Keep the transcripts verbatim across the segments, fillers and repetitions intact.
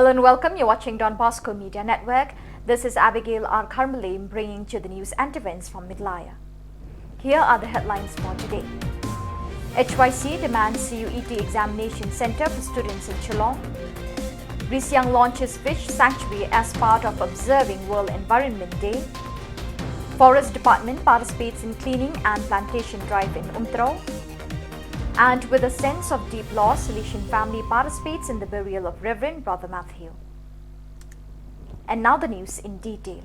Hello and welcome. You're watching Don Bosco Media Network. This is Abigail R. Karmalim bringing to you the news and events from Meghalaya. Here are the headlines for today. H Y C demands C U E T examination centre for students in Shillong. Risiang launches fish sanctuary as part of observing World Environment Day. Forest Department participates in cleaning and plantation drive in Umtro. And with a sense of deep loss, Salesian family participates in the burial of Reverend Brother Matthew. And now the news in detail.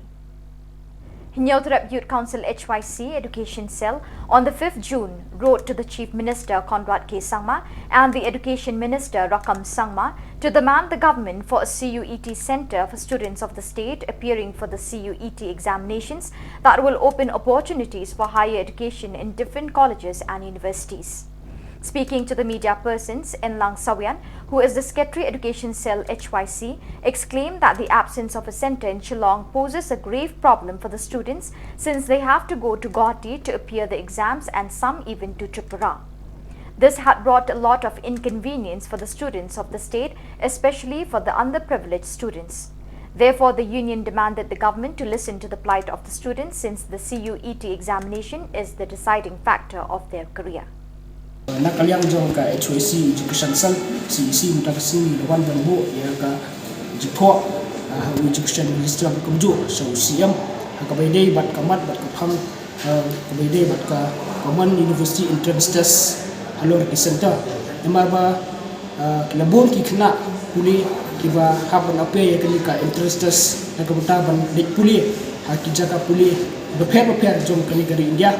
Hynñiewtrep Youth Council H Y C Education Cell on the fifth June wrote to the Chief Minister Conrad K Sangma and the Education Minister Rakkam Sangma to demand the government for a C U E T centre for students of the state appearing for the C U E T examinations that will open opportunities for higher education in different colleges and universities. Speaking to the media persons, Enlang Sawian, who is the Secretary Education Cell H Y C, exclaimed that the absence of a centre in Shillong poses a grave problem for the students since they have to go to Guwahati to appear the exams and some even to Tripura. This had brought a lot of inconvenience for the students of the state, especially for the underprivileged students. Therefore, the union demanded the government to listen to the plight of the students since the C U E T examination is the deciding factor of their career. Na ka liang jong ka H Y C Education Cell, C E C mynta ka sngi la wan ban buh ïa ka jingthoh, ah, ha u Education Minister ba kumjuh sha u C M, ha kaba ïadei bad ka mat bad ka phang, ah, kaba ïadei bad ka Common University Entrance Test halor ki centre. Namar ba, ah, la bun ki khynnah pule kiba hap ban apply ïa kane ka entrance test na ka bynta ban leit pule ha ki jaka pule bapher bapher jong kane ka ri India,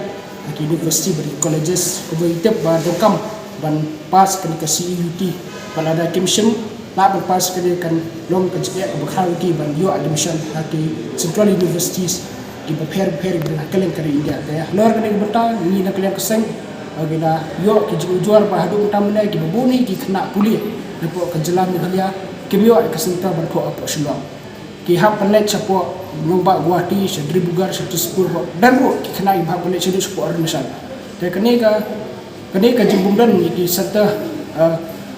ha ki university bad ki colleges, kumba ngi tip ba donkam ban pass kane ka C U E T. Bad lada kim shym lah ban pass kane, kan long ka jingeh kaba khraw ïa ki ban ïoh admission ha ki central universities kiba pher bapher kiba na kylleng ka ri India. Te halor kane ka bynta ngi na ka liang ka seng, ah, ngi la ïoh ki jingujor ba haduh mynta mynne kiba bun hi ki khynnah pule napoh ka jylla Meghalaya kim ïoh ïa ka centre ban thoh hapoh Shillong. Ki hap ban leit shapoh nongbah Guwahati, sha Dibrugarh, sha Tezpur, bad don ruh ki khynnah kiba hap ban leit shaduh shapoh Arunachal. Te kane ka, kane ka jingbymdon ïa ki centre, ah,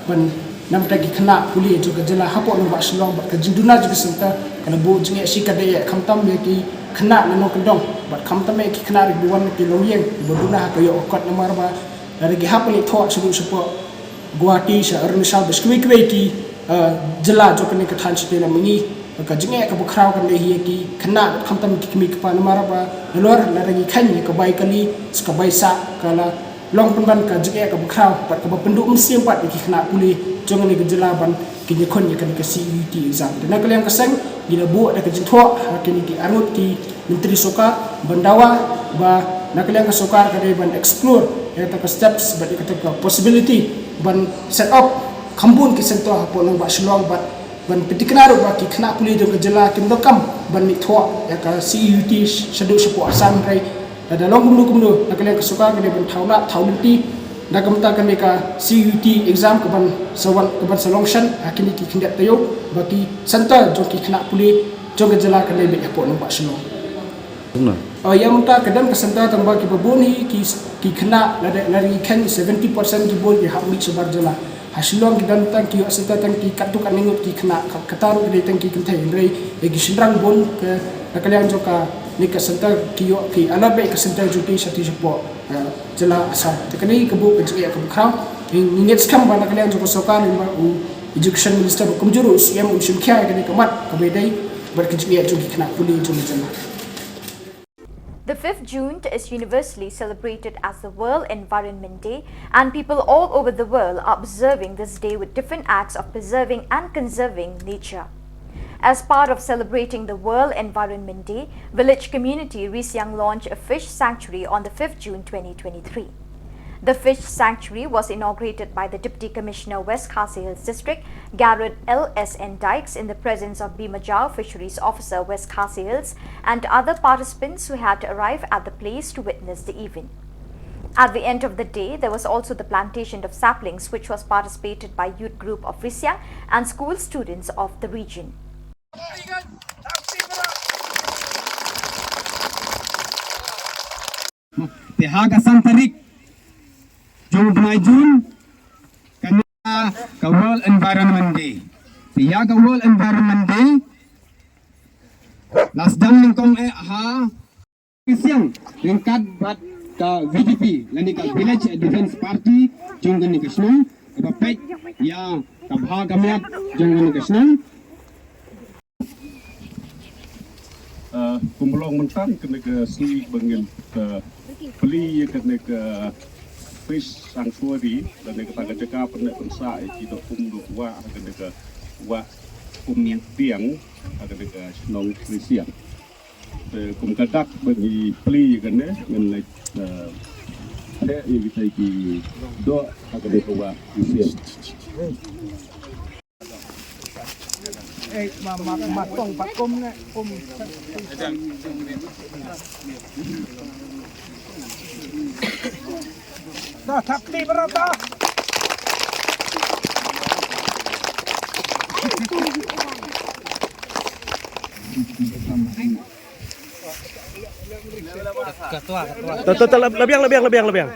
ban namar ki khynnah pule jong ka jylla hapoh nongbah Shillong bad ka jingduna jong ki centre ka la buh jingeh shikatdei, khamtam ïa ki khynnah na nongkyndong bad khamtam ïa ki khynnah kiba wan na ki longïing kiba duna ha ka ïoh ka kot, namar ba lada ki hap ban leit thoh shaduh shapoh Guwahati, sha Arunachal bad sha kiwei kiwei ki, eh, jylla jong kane ka thaiñ shatei lam mihngi, ka jingeh kaba khraw kan dei hi ïa ki khynnah khamtam ki kmie ki kpa, namar ba nalor lada ngi kheiñ ïa ka bai kali sa ka bai sah, ka la long pynban ka jingeh kaba khraw bad kaba pynduh mynsiem pat ïa ki khynnah pule jong kane ka jylla ban kin ïakhun ïa kane ka C U E T exam. Te na ka liang ka seng ngi la buh da ka jingthoh ha kine ki arngut ki myntri sorkar ban dawa ba na ka liang ka sorkar ka dei ban explore ïa kata ka steps bad ïa kata ka possibility ban set up kham bun ki centre hapoh nongbah Shillong bad ban pynthikna ruh ba ki khynnah pule jong ka jylla kim donkam ban mih thoh ïa ka C U E T shaduh shapoh Assam, hynrei lada long kumno kumno na ka liang ka sorkar ka dei ban thaw lah thaw lynti na ka bynta kane ka C U E T exam kaban sa wan, kaban sa long shen ha kine ki khyndiat taïew ba ki centre jong ki khynnah pule jong ka jylla kan dei beit hapoh nongbah Shillong. Kumno? Oh, ïa mynta ka don ka centre tang ba kiba bun hi ki, ki khynnah, lada, lada ngi kheiñ seventy percent ki bun ki hap mih shabar jylla. Ha Shillong ki don tang ki ïoh centre tang ki katto katne ngut ki khynnah, ka, kata ruh ki dei tang ki kynthei, hynrei ïa ki shynrang bun ka, na ka liang jong kane ka centre ki ïoh ki allot beit ka centre jong ki shatei shapoh, eh, jylla Assam. Te kane ka buh ka jingeh kaba khraw. Ngi, ngi ngeit skhem ba na ka liang jong ka sorkar lyngba u Education Minister bad kumjuh ruh u C M un shim khia ïa kane ka mat kaba ïadei bad ka jingeh jong ki khynnah pule jong ka jylla. The fifth June is universally celebrated as the World Environment Day, and people all over the world are observing this day with different acts of preserving and conserving nature. As part of celebrating the World Environment Day, village community Risiang launched a fish sanctuary on the fifth June twenty twenty-three. The fish sanctuary was inaugurated by the Deputy Commissioner, West Khasi Hills District, Garod L S N Dykes, in the presence of B Majau, Fisheries Officer, West Khasi Hills, and other participants who had to arrive at the place to witness the event. At the end of the day, there was also the plantation of saplings, which was participated by youth group of Risiang and school students of the region. Te ha ka san tarik jong u bnai June, kane ka World Environment Day. Te Ïa ka World Environment Day la sdang nyngkong eh ha Kyrsiang ryngkat bad ka V D P lane ka Village Defence Party jong kane ka shnong kaba peit ïa ka bha ka miat jong kane ka shnong. Uh, kum long mynta kane ka sngi ba ngin uh, plie ïa kane ka fish sanctuary lane kata ka jaka pyneh pynsah ïa ki doh um doh wah ha kane ka wah um tiang ha kane ka shnong Kyrsiang. Te kum ka dak ba ngi plie ïa kane ngin leit uh, theh ïa kita ki doh ha kane ka wah Kyrsiang. Tuh, tuh, tuh, labiang, labiang, labiang, labiang.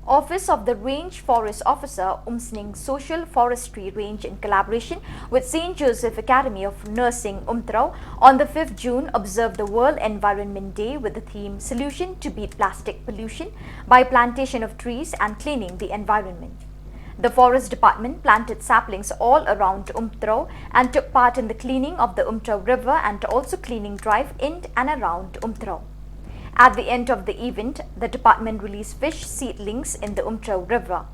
Office of the Range Forest Officer, Umsning Social Forestry Range, in collaboration with Saint Joseph Academy of Nursing, Umtrew, on the fifth June observed the World Environment Day with the theme Solution to Beat Plastic Pollution by Plantation of Trees and Cleaning the Environment. The Forest Department planted saplings all around Umtrew and took part in the cleaning of the Umtrew River and also cleaning drive in and around Umtrew. At the end of the event, the department released fish seedlings in the Umtrew River.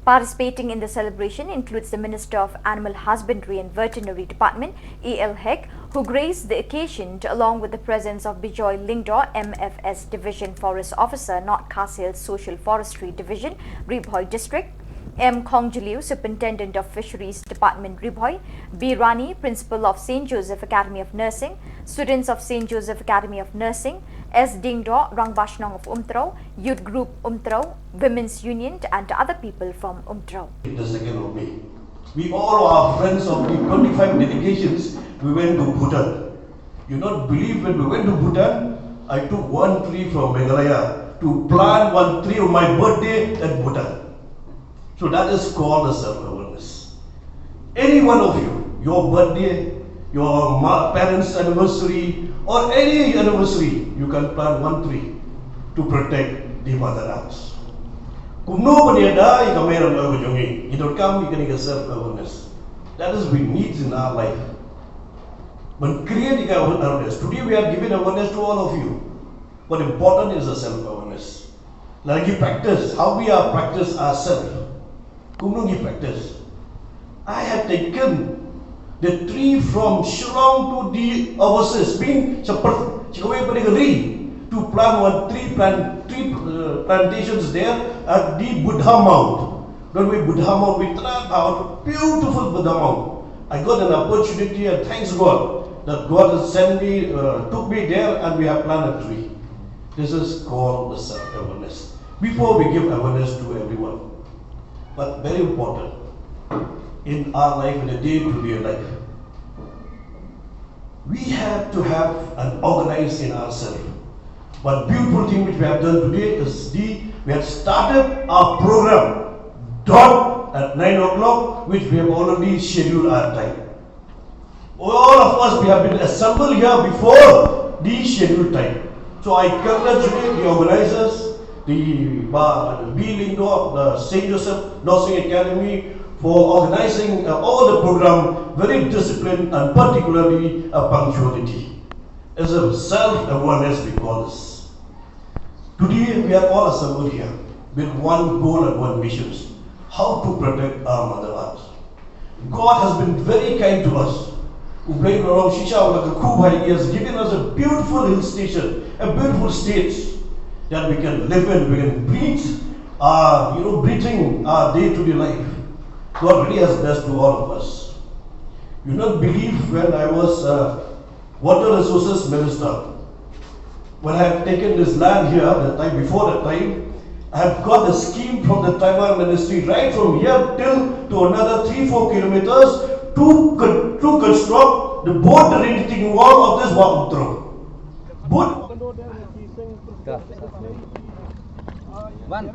Participating in the celebration includes the Minister of Animal Husbandry and Veterinary Department, A L Hek, who graced the occasion along with the presence of Bijoy Lyngdoh, M F S Division Forest Officer, North Khasi Hills Social Forestry Division, Ri Bhoi District, M Khongjuliew, Superintendent of Fisheries Department, Ri Bhoi, B Rani, Principal of Saint Joseph Academy of Nursing, students of Saint Joseph Academy of Nursing, S Diengdoh, Rangbah Shnong of Umtrew, Youth Group Umtrew, Women's Union and other people from Umtrew. The second of May. We all are friends of the twenty-five delegations. We went to Bhutan. You not believe, when we went to Bhutan, I took one tree from Meghalaya to plant one tree on my birthday at Bhutan. So that is called a self-awareness. Any one of you, your birthday, your ma- parents' anniversary, or any anniversary, you can plant one tree to protect the mother earth. Kumno ban ïada ïa ka mei rangbah ka jong ngi, ngi donkam ïa kane ka self awareness. That is we need in our life. Ban create ïa ka awareness. Today we have given awareness to all of you. But important is the self awareness. Lada ngi practice, how we are practice ourselves. Kumno ngi practice. I have taken the tree from Shillong to the overseas, being shepherd, shepherd to plant one tree, plant tree uh, plantations there at the Buddha Mount. When we Buddha Mount, we turned out beautiful Buddha Mount. I got an opportunity and thanks God that God has sent me, uh, took me there and we have planted a tree. This is called the self-awareness. Before we give awareness to everyone, but very important in our life, in a day-to-day life, we have to have an organize in ourselves. One beautiful thing which we have done today is the we have started our program dot at nine o'clock, which we have already scheduled our time. All of us, we have been assembled here before the scheduled time. So I congratulate the organizers, the Ba- the B Lyngdoh, the Saint Joseph Nursing Academy, for organizing uh, all the program very disciplined and particularly uh, punctuality. It's a self-awareness we call this. Today we are all assembled here with one goal and one mission: how to protect our mother earth. God has been very kind to us. U Blei u la long shisha u la kyrkhu bha ïa ngi, has given us a beautiful hill station, a beautiful state that we can live in, we can breathe, uh, you know, breathing our day-to-day life. God really has blessed to all of us. You not believe when I was uh, Water Resources Minister. When I have taken this land here, that time, before that time, I have got the scheme from the tribal ministry right from here till to another three, four kilometers to con-, to construct the both the retaining wall of this Wah Umtrong. Both. One.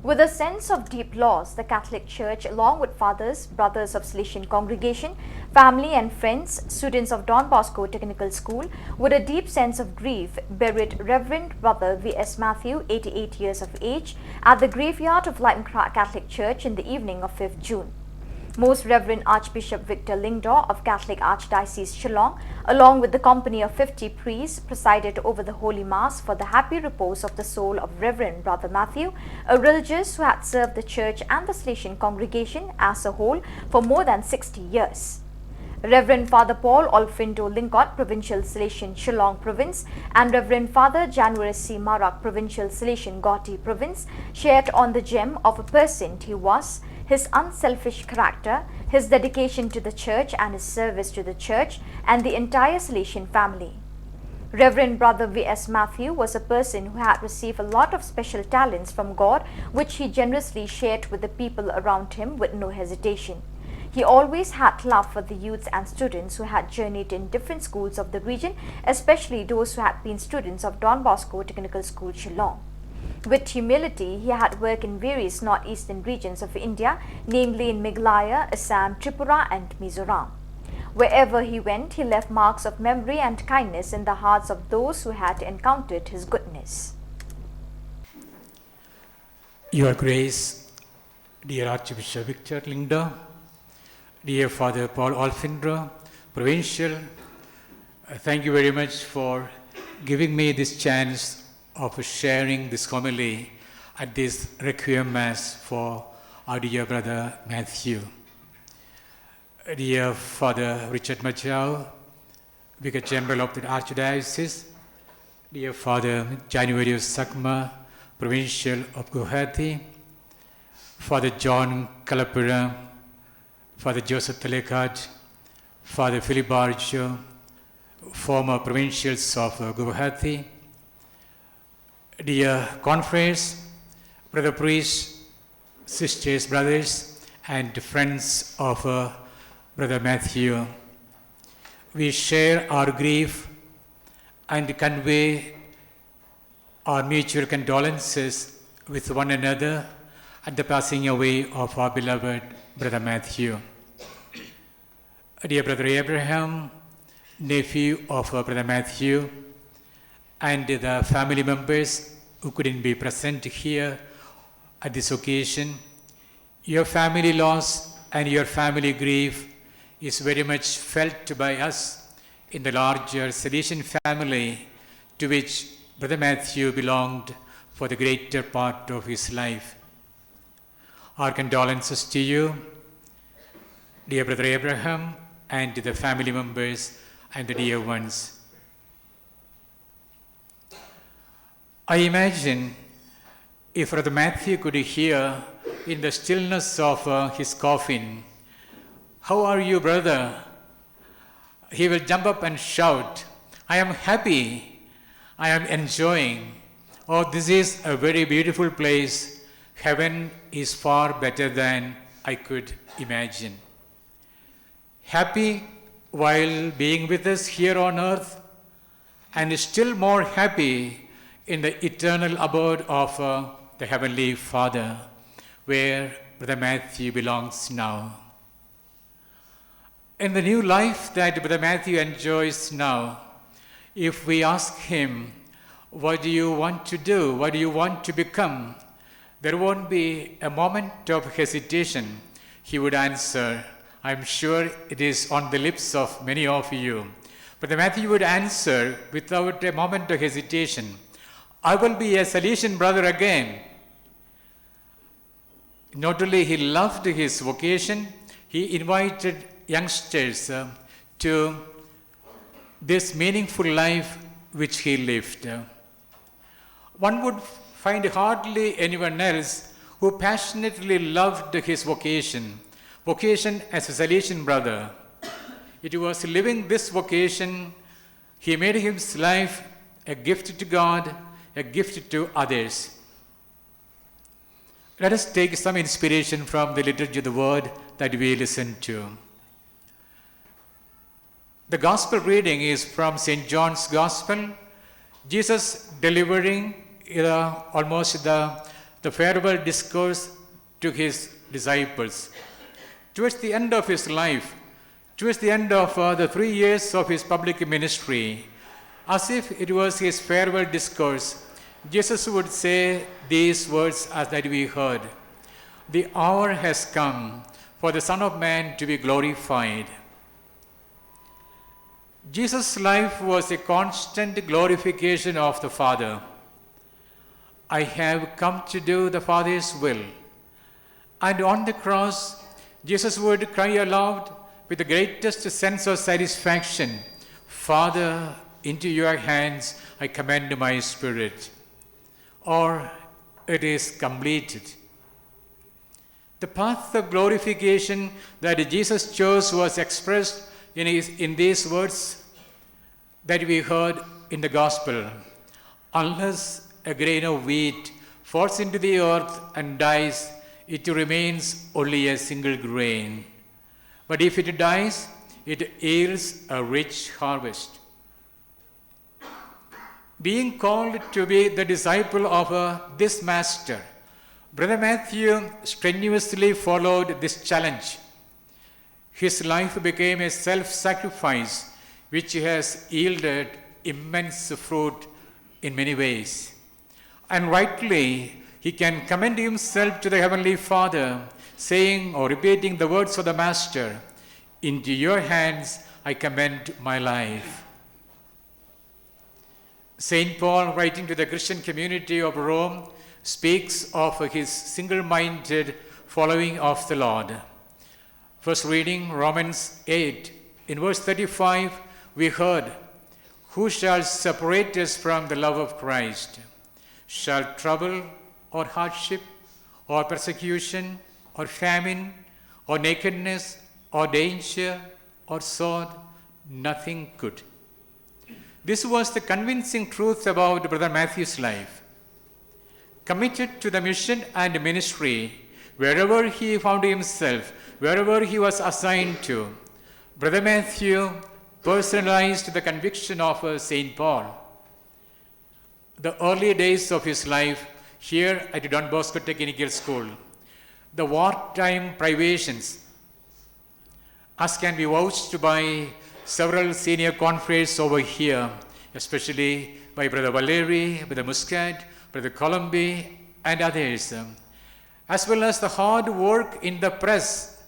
With a sense of deep loss, the Catholic Church, along with fathers, brothers of Salesian congregation, family and friends, students of Don Bosco Technical School, with a deep sense of grief, buried Reverend Brother V S Matthew, eighty-eight years of age, at the graveyard of Laitumkhrah Catholic Church in the evening of fifth June. Most Reverend Archbishop Victor Lyngdoh of Catholic Archdiocese Shillong, along with the company of fifty priests, presided over the Holy Mass for the happy repose of the soul of Reverend Brother Matthew, a religious who had served the church and the Salesian congregation as a whole for more than sixty years. Reverend Father Paul Olfindo Lyngkot, Provincial Salesian Shillong Province, and Reverend Father January C Marak, Provincial Salesian Guwahati Province, shared on the gem of a person he was, his unselfish character, his dedication to the church and his service to the church and the entire Salesian family. Reverend Brother V S Matthew was a person who had received a lot of special talents from God, which he generously shared with the people around him with no hesitation. He always had love for the youths and students who had journeyed in different schools of the region, especially those who had been students of Don Bosco Technical School, Shillong. With humility, he had worked in various northeastern regions of India, namely in Meghalaya, Assam, Tripura, and Mizoram. Wherever he went, he left marks of memory and kindness in the hearts of those who had encountered his goodness. Your Grace, dear Archbishop Victor Lyngdoh, dear Father Paul Olfindo, Provincial, uh, thank you very much for giving me this chance of sharing this homily at this Requiem Mass for our dear brother Matthew. Dear Father Richard Majaw, Vicar General of the Archdiocese, dear Father Januario Sakma, Provincial of Guwahati, Father John Kalapura, Father Joseph Talekad, Father Philip Barjo, former provincials of, uh, Guwahati, dear confreres, brother priests, sisters, brothers, and friends of, uh, Brother Matthew. We share our grief and convey our mutual condolences with one another at the passing away of our beloved Brother Matthew. Dear Brother Abraham, nephew of uh, Brother Matthew, and the family members who couldn't be present here at this occasion, your family loss and your family grief is very much felt by us in the larger Salesian family to which Brother Matthew belonged for the greater part of his life. Our condolences to you, dear Brother Abraham, and to the family members and the dear ones. I imagine if Brother Matthew could hear in the stillness of uh, his coffin, "How are you, brother?" He will jump up and shout, "I am happy, I am enjoying. Oh, this is a very beautiful place. Heaven is far better than I could imagine." Happy while being with us here on earth, and still more happy in the eternal abode of uh, the Heavenly Father, where Brother Matthew belongs now. In the new life that Brother Matthew enjoys now, if we ask him, "What do you want to do? What do you want to become?" there won't be a moment of hesitation. He would answer, I'm sure it is on the lips of many of you. Brother Matthew would answer without a moment of hesitation, "I will be a Salesian brother again." Not only he loved his vocation, he invited youngsters uh, to this meaningful life which he lived. One would find hardly anyone else who passionately loved his vocation, vocation as a Salesian brother. It was living this vocation, he made his life a gift to God, a gift to others. Let us take some inspiration from the liturgy of the word that we listen to. The gospel reading is from Saint John's Gospel, Jesus delivering uh, almost the, the farewell discourse to his disciples. Towards the end of his life, towards the end of uh, the three years of his public ministry, as if it was his farewell discourse, Jesus would say these words as that we heard, "The hour has come for the Son of Man to be glorified." Jesus' life was a constant glorification of the Father. "I have come to do the Father's will." And on the cross, Jesus would cry aloud with the greatest sense of satisfaction, "Father, into your hands I commend my spirit." Or, "It is completed." The path of glorification that Jesus chose was expressed in, his, in these words that we heard in the gospel. "Unless a grain of wheat falls into the earth and dies, it remains only a single grain. But if it dies, it yields a rich harvest." Being called to be the disciple of uh, this master, Brother Matthew strenuously followed this challenge. His life became a self sacrifice which has yielded immense fruit in many ways. And rightly, he can commend himself to the Heavenly Father, saying or repeating the words of the Master, "Into your hands I commend my life." Saint Paul, writing to the Christian community of Rome, speaks of his single minded following of the Lord. First reading, Romans eight. In verse thirty-five, we heard, "Who shall separate us from the love of Christ? Shall trouble, or hardship, or persecution, or famine, or nakedness, or danger, or sword?" Nothing could. This was the convincing truth about Brother Matthew's life. Committed to the mission and ministry, wherever he found himself, wherever he was assigned to, Brother Matthew Personalized the conviction of uh, Saint Paul. The early days of his life here at Don Bosco Technical School, the wartime privations, as can be vouched by several senior confreres over here, especially by Brother Valeri, Brother Muscat, Brother Columbi, and others, um, as well as the hard work in the press,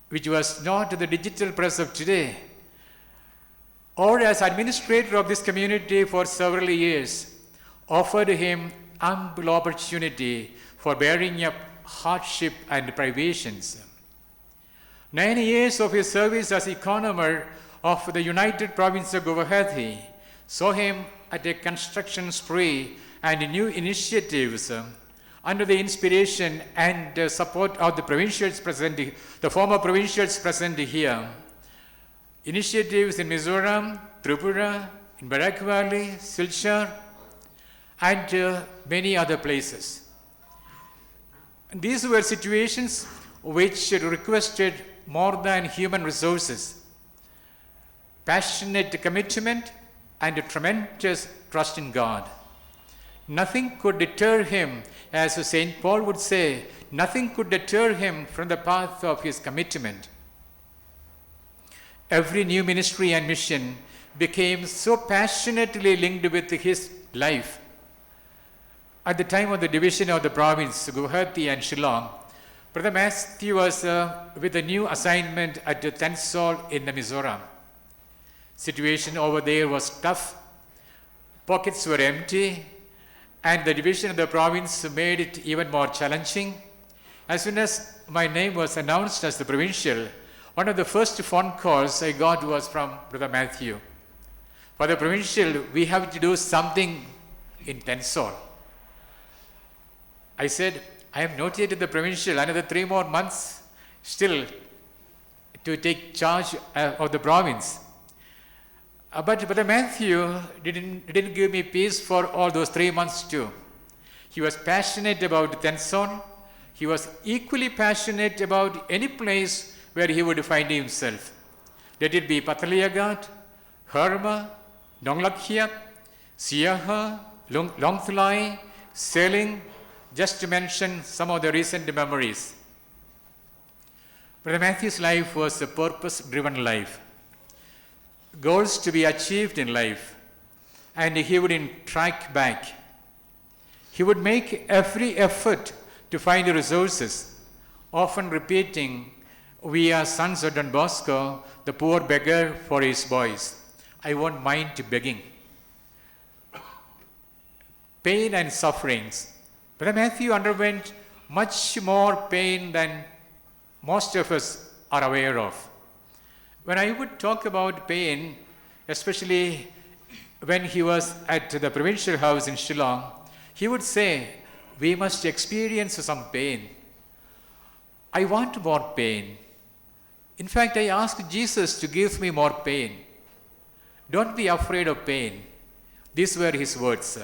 which was not the digital press of today, or as administrator of this community for several years, offered him ample opportunity for bearing up hardship and privations. Nine years of his service as economer of the United Province of Guwahati saw him at a construction spree and new initiatives, uh, under the inspiration and uh, support of the provincials present, the former provincials present here. Initiatives in Mizoram, Tripura, in Barak Valley, Silchar, and uh, many other places. These were situations which requested more than human resources, passionate commitment, and a tremendous trust in God. Nothing could deter him, as Saint Paul would say, nothing could deter him from the path of his commitment. Every new ministry and mission became so passionately linked with his life. At the time of the division of the province, Guwahati and Shillong, Brother Matthew was uh, with a new assignment at the Tensol in the Mizoram. Situation over there was tough. Pockets were empty, and the division of the province made it even more challenging. As soon as my name was announced as the provincial, one of the first phone calls I got was from Brother Matthew. "Father Provincial, we have to do something in Tensol." I said, "I am not yet the provincial, another three more months still to take charge uh, of the province." Uh, but Brother Matthew didn't, didn't give me peace for all those three months too. He was passionate about Tensol. He was equally passionate about any place where he would find himself. Let it be Patalaya Ghat, Herma, Nonglakhiat, Siaha, Long- Longtlai, Seling, just to mention some of the recent memories. Brother Matthew's life was a purpose driven life, goals to be achieved in life, and he wouldn't track back. He would make every effort to find resources, often repeating, "We are sons of Don Bosco, the poor beggar for his boys. I won't mind begging." Pain and sufferings. Brother Matthew underwent much more pain than most of us are aware of. When I would talk about pain, especially when he was at the provincial house in Shillong, he would say, "We must experience some pain. I want more pain. In fact, I ask Jesus to give me more pain. Don't be afraid of pain." These were his words.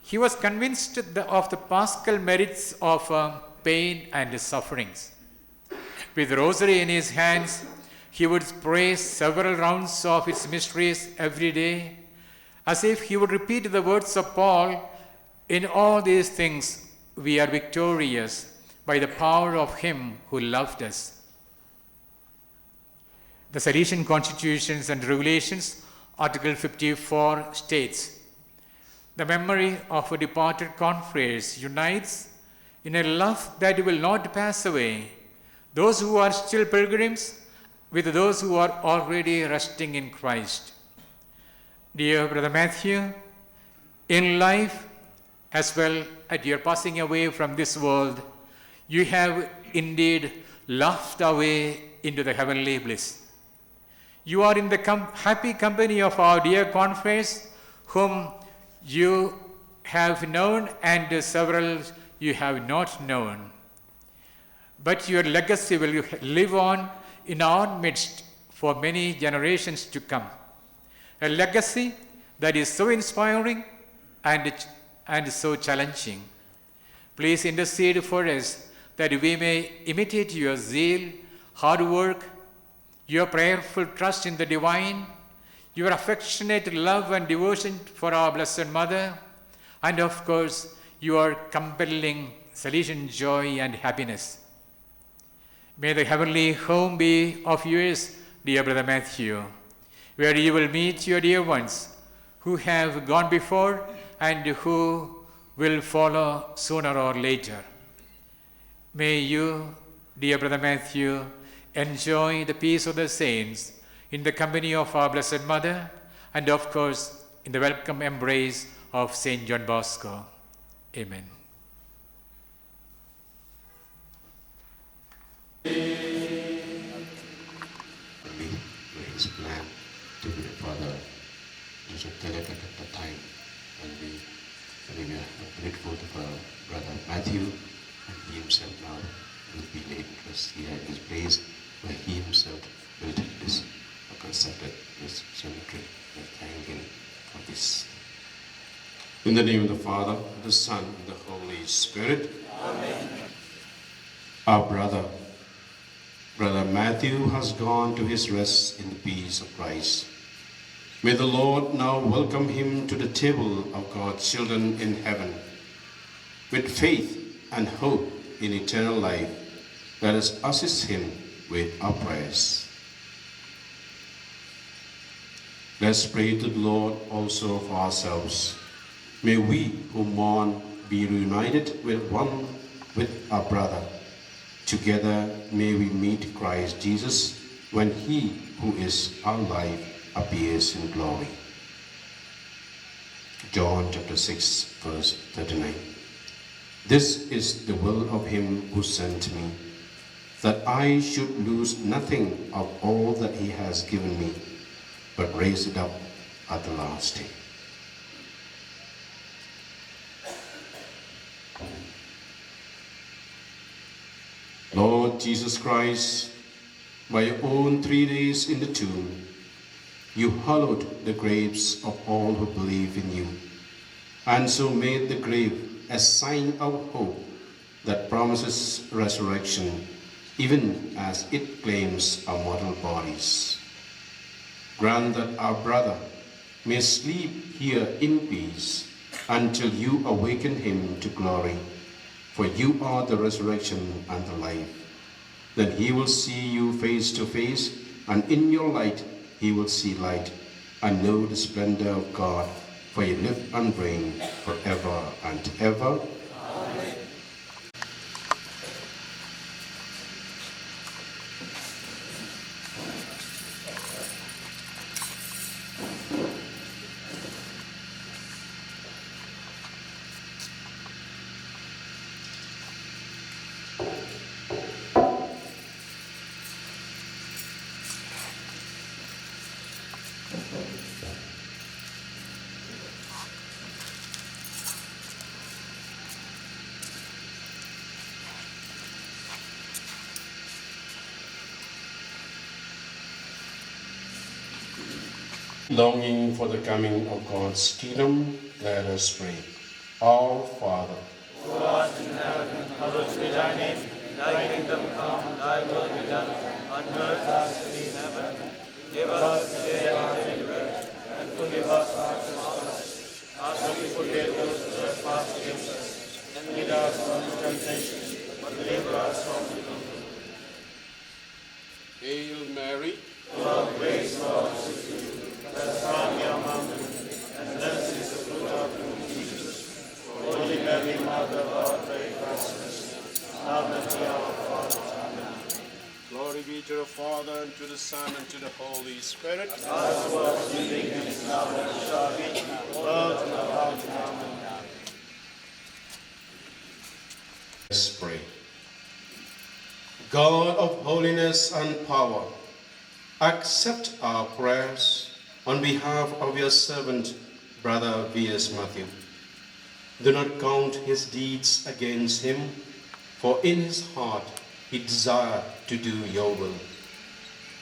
He was convinced of the Paschal merits of uh, pain and sufferings. With rosary in his hands, he would pray several rounds of its mysteries every day, as if he would repeat the words of Paul, "In all these things we are victorious by the power of him who loved us." The Salesian Constitutions and Regulations, Article fifty-four states, "The memory of a departed confreres unites in a love that will not pass away those who are still pilgrims with those who are already resting in Christ." Dear Brother Matthew, in life, as well as your passing away from this world, you have indeed laughed away into the heavenly bliss. You are in the com- happy company of our dear confreres, whom you have known and several you have not known. But your legacy will live on in our midst for many generations to come. A legacy that is so inspiring and, and so challenging. Please intercede for us that we may imitate your zeal, hard work, your prayerful trust in the divine, your affectionate love and devotion for our Blessed Mother, and of course, your compelling Salesian joy and happiness. May the heavenly home be of yours, dear Brother Matthew, where you will meet your dear ones who have gone before and who will follow sooner or later. May you, dear Brother Matthew, enjoy the peace of the saints in the company of our Blessed Mother and, of course, in the welcome embrace of Saint John Bosco. Amen. His plan to be a father is a delicate at the time, and we, and we are grateful to our brother Matthew, and he himself now will be laid in rest here in this place where he himself built this, constructed this cemetery. We thank him for this. In the name of the Father, the Son, and the Holy Spirit. Amen. Our brother, Brother Matthew has gone to his rest in the peace of Christ. May the Lord now welcome him to the table of God's children in heaven. With faith and hope in eternal life, let us assist him with our prayers. Let's pray to the Lord also for ourselves. May we who mourn be reunited with one with our brother. Together may we meet Christ Jesus when he who is our life appears in glory. John chapter six, verse thirty-nine. This is the will of him who sent me, that I should lose nothing of all that he has given me, but raise it up at the last day. Lord Jesus Christ, by your own three days in the tomb, you hallowed the graves of all who believe in you, and so made the grave a sign of hope that promises resurrection, even as it claims our mortal bodies. Grant that our brother may sleep here in peace until you awaken him to glory, for you are the resurrection and the life. Then he will see you face to face, and in your light he will see light, and know the splendor of God, for you live and reign forever and ever. Longing for the coming of God's kingdom, let us pray. Our Father, who art in heaven, hallowed be thy name. Thy kingdom come, thy will be done, on earth as it is in heaven. Give us today our daily bread, and forgive us our trespasses, as we forgive those who trespass against us. And lead us not into temptation, but deliver us from evil. Hail Mary, full of grace, the Lord is with you. Blessed are you among women, and blessed is the fruit of your womb, Jesus. Holy Mary, Mother of God, pray for us sinners, now and at the hour of our death. Amen. Glory be to the Father, and to the Son, and to the Holy Spirit. As was in the beginning, is now, and ever shall be, world without end. Amen. Let's pray. God of holiness and power, accept our prayers on behalf of your servant, Brother V S Matthew. Do not count his deeds against him, for in his heart he desired to do your will.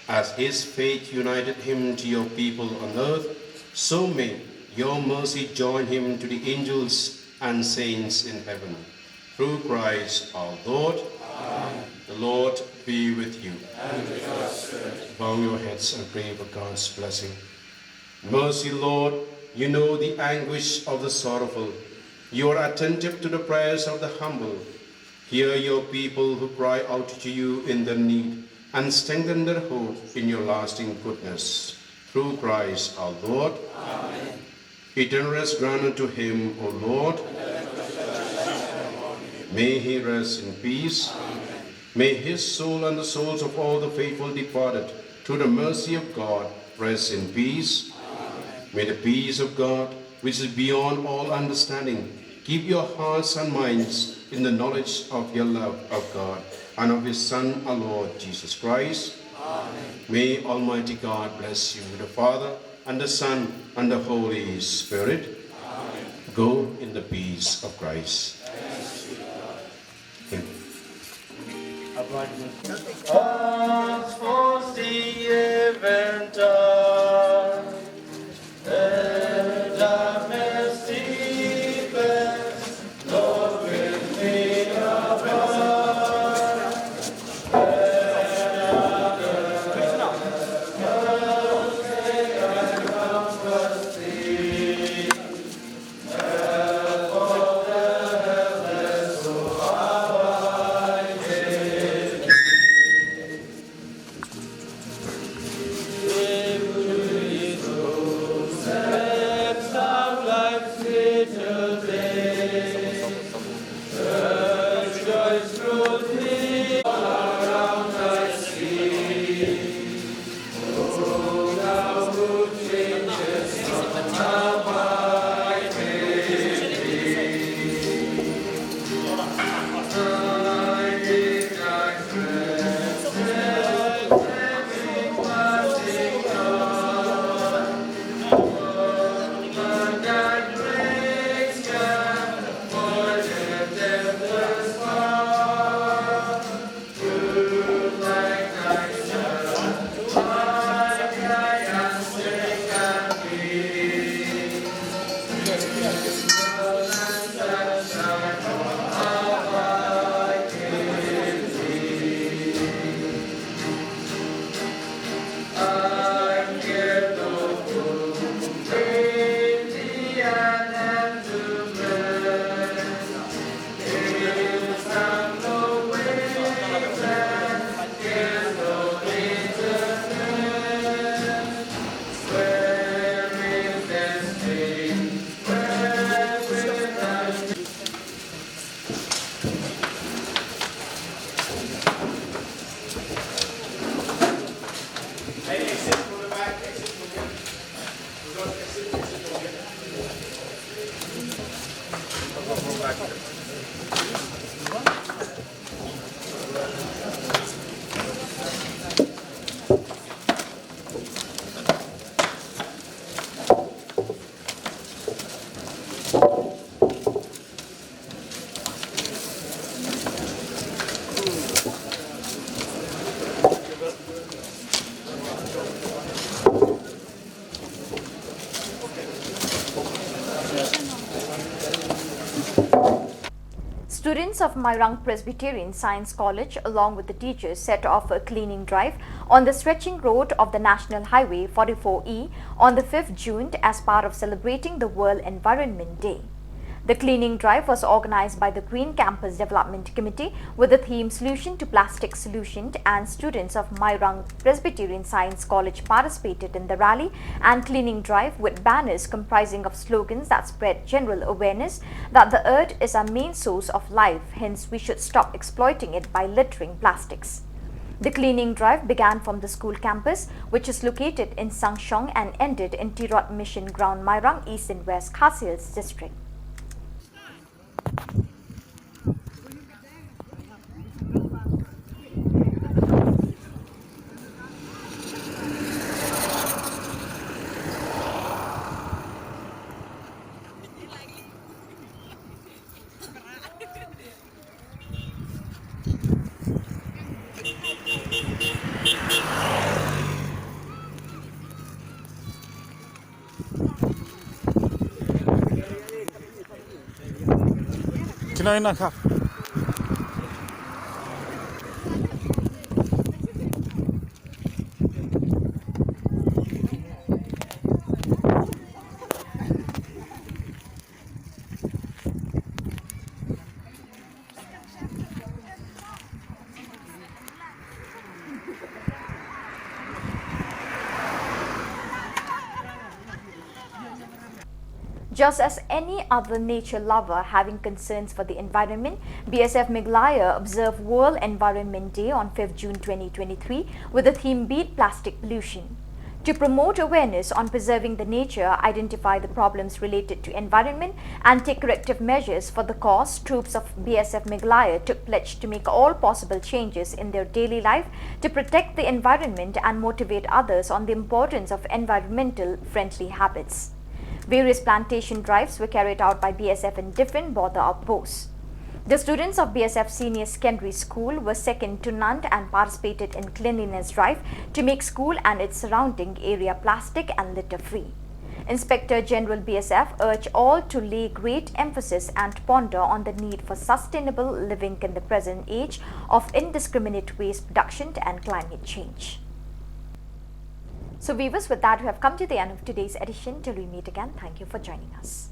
As his faith united him to your people on earth, so may your mercy join him to the angels and saints in heaven. Through Christ our Lord. Amen. The Lord be with you. And with your spirit. Bow your heads and pray for God's blessing. Mercy, Lord, you know the anguish of the sorrowful. You are attentive to the prayers of the humble. Hear your people who cry out to you in their need, and strengthen their hope in your lasting goodness. Through Christ our Lord. Amen. Eternal rest grant unto him, O Lord. May he rest in peace. May his soul and the souls of all the faithful departed, through the mercy of God, rest in peace. May the peace of God, which is beyond all understanding, keep your hearts and minds in the knowledge of your love of God and of his Son, our Lord Jesus Christ. Amen. May Almighty God bless you, the Father, and the Son, and the Holy Spirit. Amen. Go in the peace of Christ. Students of Mairang Presbyterian Science College, along with the teachers, set off a cleaning drive on the stretching road of the National Highway forty-four E on the fifth June as part of celebrating the World Environment Day. The cleaning drive was organized by the Green Campus Development Committee with the theme Solution to Plastic Solution, and students of Mairang Presbyterian Science College participated in the rally and cleaning drive with banners comprising of slogans that spread general awareness that the earth is our main source of life, hence we should stop exploiting it by littering plastics. The cleaning drive began from the school campus, which is located in Sangshong, and ended in Tirot Mission Ground, Mairang, East and West Khasi Hills District. Kino ina ka? Just as any other nature lover having concerns for the environment, B S F Meghalaya observed World Environment Day on fifth June twenty twenty-three with the theme Beat Plastic Pollution. To promote awareness on preserving the nature, identify the problems related to environment, and take corrective measures for the cause, troops of B S F Meghalaya took pledge to make all possible changes in their daily life to protect the environment and motivate others on the importance of environmental friendly habits. Various plantation drives were carried out by B S F in different border outposts. The students of B S F Senior Secondary School were second to none and participated in cleanliness drive to make school and its surrounding area plastic and litter free. Inspector General B S F urged all to lay great emphasis and ponder on the need for sustainable living in the present age of indiscriminate waste production and climate change. So viewers, with that, we have come to the end of today's edition. Till we meet again, thank you for joining us.